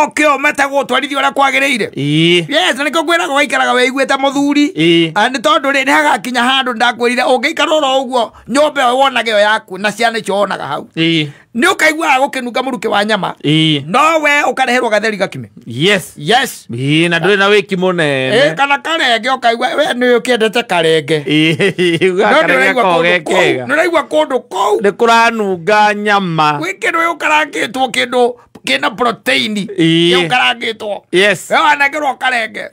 Ũke ũmete gũtwarithia ũrĩa kwagĩrĩire. Yes, na nĩkĩo ngwĩraga ũgaikaraga wĩiguĩte mũthuri. Ah, nĩ tondũ rĩ, nĩ hagakinya handũ ndakwĩrire ũngĩikara oro ũguo nyũmba ĩyo wonage ĩyo yaku na ciana icio wonaga hau, nĩ ũkaiguaga gũkĩnunga mũrukĩ wa nyama, no we ũkareherwo gatheri gakime. Yes. Na ndũrĩ na wĩki mũnene. Kana karenge, ũkaigua we nĩ ũkĩendete karenge. No karenge nĩ ũraigua ko kũndũ ge kũu, kega. nĩ ũraigua kũndũ kũu nĩ kũranunga nyama. Gwĩ kĩndũ gĩũkarangĩtwo, kĩndũ kĩna proteini gĩũkarangĩtwo. We wanengerwo karenge.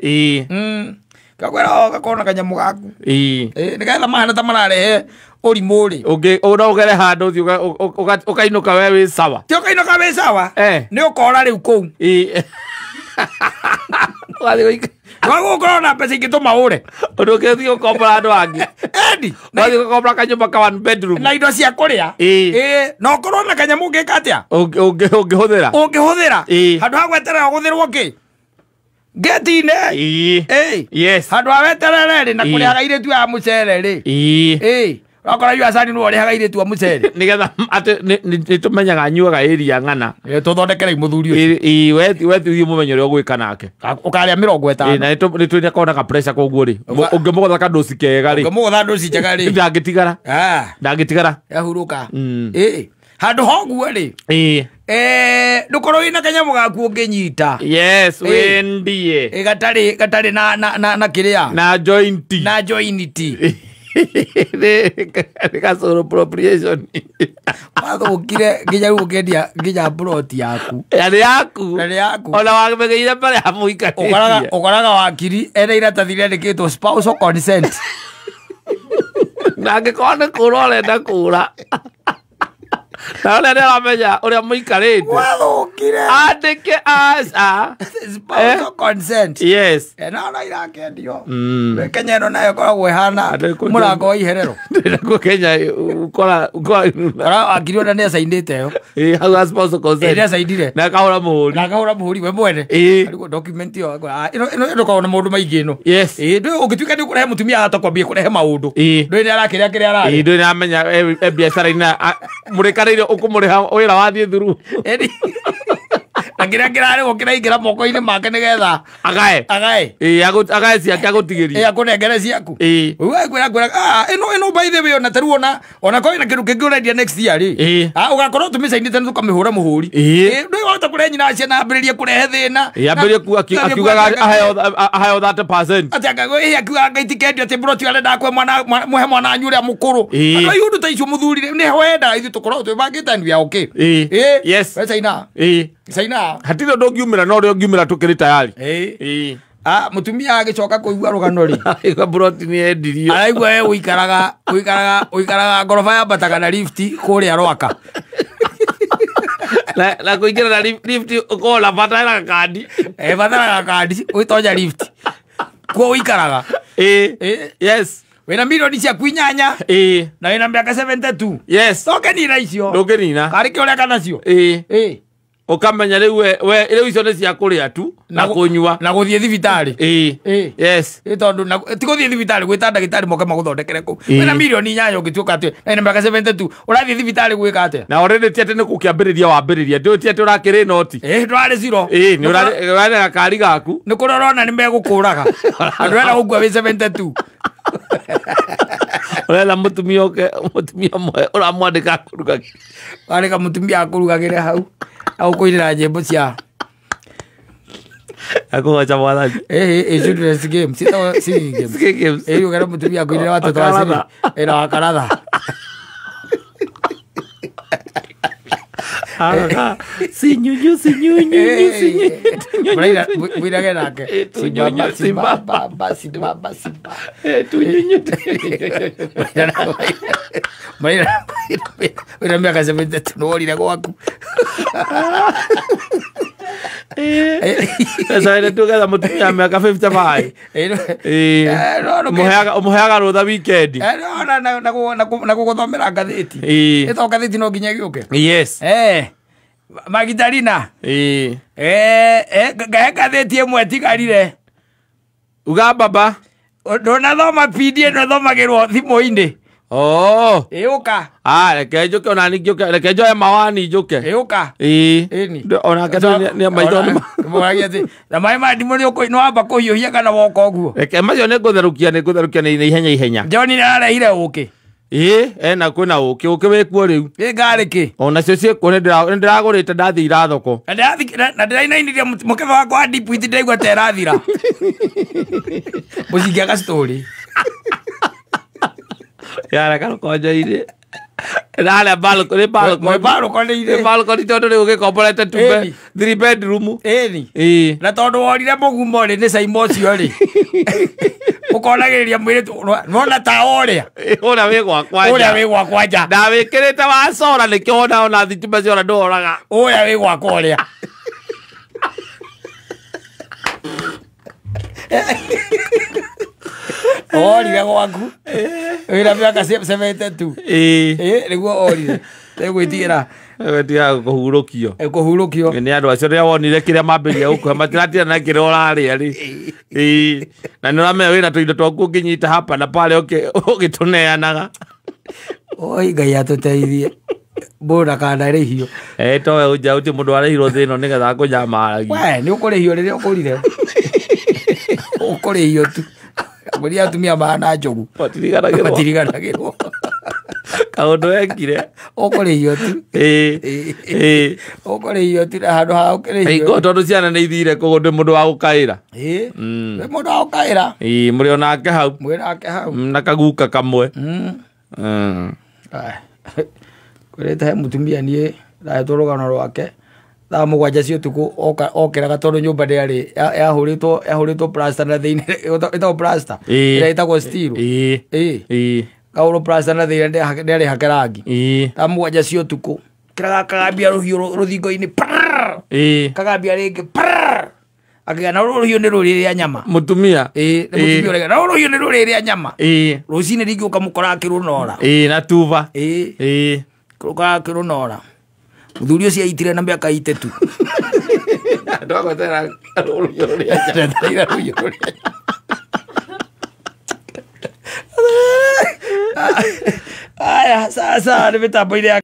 Kakwĩra gakorwo na kanyamũ gaku. Nĩgetha mahana ta mararehe ũrimũ rĩ. Ũngĩ no ũgere handũ ũthiĩ ũkainũka we wĩ sawa. Ti ũkainũka wĩ sawa. Nĩ ũkora rĩu kũu. Ũgathiĩ Wagũkorwo na mbeca ingĩtũma ũre. Ũndũ ũngĩ ũthiĩ gũkombora andũ angĩ. Endi. Ũgathiĩ gũkombora kanyũmba ka one bedroom. Na indo cia kũrĩa. Na ũkorwo na kanyamũ ũngĩka atĩa? Ũngĩhũthĩra. Ũngĩhũthĩra. Handũ ha gweterera ũgũthĩrwo kĩ? Ngeti-inĩ. Handũ ha weterere rĩ, na kũrĩhaga airĩtu aya mũcere rĩ. Ũrakora yu acani nĩwe ũrĩhaga airĩtu a mũcere. Nĩgetha atĩ nĩ tũmenyaga anyuaga area ng'ana. Tũthondekere mũthuri ũcio. We thiĩ mũmenye ũrĩa ũgwĩka nake. Ũkarĩa mĩrongo ĩtano. Na nĩ twĩna kona ka pressure koguo rĩ. Ũngĩmũgũtha kandũci kega rĩ. Ũngĩmũgũtha ndũci njega rĩ. Ndangĩtigara. Ndangĩtigara. Yahurũka. Handũ ha ũguo rĩ. Ndũkorwo wĩna kanyamũ gaku ũngĩnyita. Yes, wendie. Gatarĩ na kĩrĩa. Na joint. Na joint. Nĩ ka appropriation. Wathũkire nginya rĩu ũkĩendia nginya plot yaku. Ya nĩ yaku. Na nĩ yaku. Ona wamĩgĩire mbere ya mũikarĩtie. Ũkoraga wakiri ena iratathi rĩandĩkĩtwo spousal consent. Na angĩkorwo nĩ kũra ũrenda kũra. Na ũrĩa nĩ aramenya ũrĩa mũikarĩte. Wathũkire. Andĩke aca. Spousal consent. Yes. Na ona irakendio. Kenya ĩno nayo ĩkoragwo ĩhana Andũ kũ- mũrango wa iherero. Ndĩna Kenya ukora ukora. Ora wakiri ona nĩ acainĩte ĩyo. Hau ha spousal consent. Nĩ acainire. Na akahũra mũhũri. Na akahũra mũhũri we mwene. Arigwo document ĩyo ĩno ĩno ĩno na maũndũ maingĩ ĩno. Ndũĩ ũngĩtuĩka nĩ ũkũrehe mũtumia ahota kwambia kũrehe maũndũ. Ndũĩ nĩ arakĩrĩa kĩrĩa ararĩa. Ndũĩ nĩaramenya e biacara-inĩ mũrĩkanĩire ũkũmũrĩha wĩra wathiĩ through. Ĩni. Na kĩrĩa kĩrarĩhwo kĩraingĩra moko-inĩ make nĩgetha Agae. Agae. Agae ciake agũtigĩrie. Akũnengere ciaku. Ũguo ngwĩra ngwĩra, ĩno ĩno by the way ona tarĩu ona korwo ĩna kĩndũ kĩngĩ ũrendia next year rĩ. Ũgakorwo tũmĩcainĩte nĩ tũkamĩhũra mũhũri. Ndũĩ wahota kũrehe nyina wa ciana ambĩrĩrie kũrehe thĩna. Ambĩrĩrie akiugaga aheo 30%. Atĩ anga, akiugaga Ngai tikendio atĩ mburoti arenda kwe mwana, mũhe mwana wanyu ũrĩa mũkũrũ. Andũ a ũndũ ta icio mũthuri rĩ, nĩho wendaga ithuĩ tũkorwo twĩbangĩte and we are okay. We caina. Caina. Hatirĩ ũndũ ũngiumĩra no ũrĩa ũngiumĩra tũkĩrĩ tayari. Mũtumia agĩcoka kũigua rũgano rĩ. Aigua mburoti nĩ yendirio. Araigua we ũikaraga ngoroba yambataga na lift kũrĩa Rwaka. Na kũingĩra na lift ũkoragwo na bata na kandi. Bataraga kandi ũgĩtonya lift. Kuo ũikaraga. Yes. Wĩna milioni ciaku 8. Na wĩna mĩaka 72. Ndũngĩnina icio. Ndũngĩnina. Karĩ kĩ ũreka nacio? Ũkamenya rĩu we rĩu icio nĩ cia kũrĩa tu na kũnyua. Na gũthiĩ thibitarĩ. Yes. Tondũ ti gũthiĩ thibitarĩ, gwĩta ndagĩtarĩ moke magũthondekere kũu. Wĩna milioni 8 ũngĩtuĩka atĩ, na wĩna mĩaka 72, ũrathiĩ thibitarĩ gwĩka atĩa? Na already ti atĩ nĩ gũkĩambĩrĩria wambĩrĩria, ndũĩ ti atĩ ũrakĩrĩ noti. Ndũrarĩ zero. Nĩ ũrarĩ na gakari gaku. Nĩ kũrĩa ũrona nĩ megũkũraga. Andũ arĩa gũkua wĩ 72. Ũretha mũtumia ũke, mũtumia ũmwe ũramwandĩka akũrugagĩre. Wandĩka mũtumia akũrugagĩre hau. Agũkũinĩra nyĩmbo cia Akũgoca mwathani. Children's games. Ciĩtagwo singing games. Singing games. Ũkera mũtumia akũinĩre watoto wa Wakaratha. singing. Na wakaratha. Sinyunyu, sinyunyu, sinyunyu. Mũraina, mũinage nake. Tunyunyu, Simba, simba. simba, simba, simba. Tunyunyu. Mũraina, wĩna mĩaka 72 nĩworire gwaku. Sasa ile tugetha mũtumia wa mĩaka 55. No, no, Ũmũheaga rũtha weekend. No, na, na, na, na, na, na gũgũthomera ngathĩti. Ĩto ngathĩti no nginya ĩgĩũke. Yes. Magdalena. Ngahe ngathĩti ĩmwe ĩtigarire. Uga baba. Ndũnathoma PD ĩno ĩthomagĩrwo thimũ-inĩ. Oh. Ĩũka. Ah, reke njũke ona ni njũke, reke njoe mawani njũke. Ĩũka. Ĩĩ. Ĩni. Onake nĩ maitho nĩ Mũragia atĩ na maĩ ma ndimũ nĩ wamba kũhiũhia kana woka ũguo. Reke macio nĩ ngũtherũkia nĩ ihenya ihenya. John nĩ ararehire ũkĩ. Ĩĩ, ena kwĩna ũkĩ, ũkĩ wĩkuo rĩu. Ĩ ngarĩ kĩ? Ona cio ciĩkuo nĩ ndĩragũrĩte ndathiĩ irathoko. Na ndĩrainainirie mũkebe wakwa wa deep wheat ndĩraigua ta ĩrathira. Mũcingĩaga story. Yara karũkonjo-inĩ. Ndarĩa balcony, balcony. Balcony-inĩ. Balcony tondũ rĩu ũgĩkomborete Ĩni. 3 bedroom. Ĩni. Ĩĩ. Na tondũ worire mũgumo rĩ nĩ caima ũcio rĩ. Ũkonagĩrĩria mwĩrĩ nona ta ũrĩa. Ũrĩa wĩ gwakwa nja. Ũrĩa wĩ gwakwa nja. Ndawĩkĩrĩte wa cora nĩkĩo wona thitima ciora ndũhoraga. Ũrĩa wĩ gwakwa ũrĩa. Orire gwaku. Wĩna mĩaka 72. Ĩĩ. Nĩguo orire. Nĩgwĩtigĩra. Gwĩtigĩra kũhurũkio. Kũhurũkio. Nĩ andũ acio rĩrĩa wonire kĩrĩa mambĩrĩria gũkũhe matiratigana na kĩrĩa ũrarĩa rĩ. Ĩĩ. Na nĩ ũramenya wĩna tũindo twaku ũngĩnyita hapa na pale ũgĩtũneanaga. Oi Ngai atũteithie. Mũndũ ndakanarĩhio. Towe ũnja ũti mũndũ arĩhirwo thĩ ĩno nĩgetha akũnyamaragie. We nĩ ũkũrĩhio rĩrĩa ũkũrire. Ũkũrĩhio tu. Ngũria atumia mahana njogu. Matiriganagĩrwo. Matiriganagĩrwo. Kaũndũ ekire. Ũkũrĩhio tu. Ĩĩ. Ũkũrĩhio tu na handũ ha ũkĩrĩhio. Hingo tondũ ciana nĩ ithire kũu ndĩ mũndũ wa gũkaĩra. Ĩĩ. Wĩ mũndũ wa gũkaĩra. Ĩĩ, mũrĩ onake hau. Mwĩ nake hau. Na kaguka kamwe. Kwĩrĩte he mũtumia niĩ ndahetwo rũgano rwake. Thaa mũgwanja cia ũtukũ okĩraga tondũ nyũmba ndĩarĩ yahũrĩtwo plaster na thĩinĩ ĩtagwo plaster. Ĩrĩa ĩtagwo steel. Ĩĩ. Ĩĩ. Ĩĩ. Kahũrwo plaster na thĩinĩ ndĩarĩ hake rangi. Ĩĩ. Thaa mũgwanja cia ũtukũ kĩraga kagambia rũhiũ rũthingo-inĩ. Ĩĩ. Kagambia rĩngĩ. Akĩga na rũhiũ nĩ rũrĩrĩa nyama. Mũtumia. Ĩĩ, nĩ mũtumia ũrega. Na rũhiũ nĩ rũrĩrĩa nyama. Ĩĩ. Rũcinĩ rĩngĩ ũkamũkora akĩrũnora. Ĩĩ, na tuba. Ĩĩ. Ĩĩ. Ũkora akĩrũnora. Mũthuri ũcio aitire na mĩaka 3. Ndwagwetera rũhiũ rũrĩa nyama. Ndetereire rũhiũ rũrĩa nyama. Aya, sasa nĩ mĩtambo-inĩ ya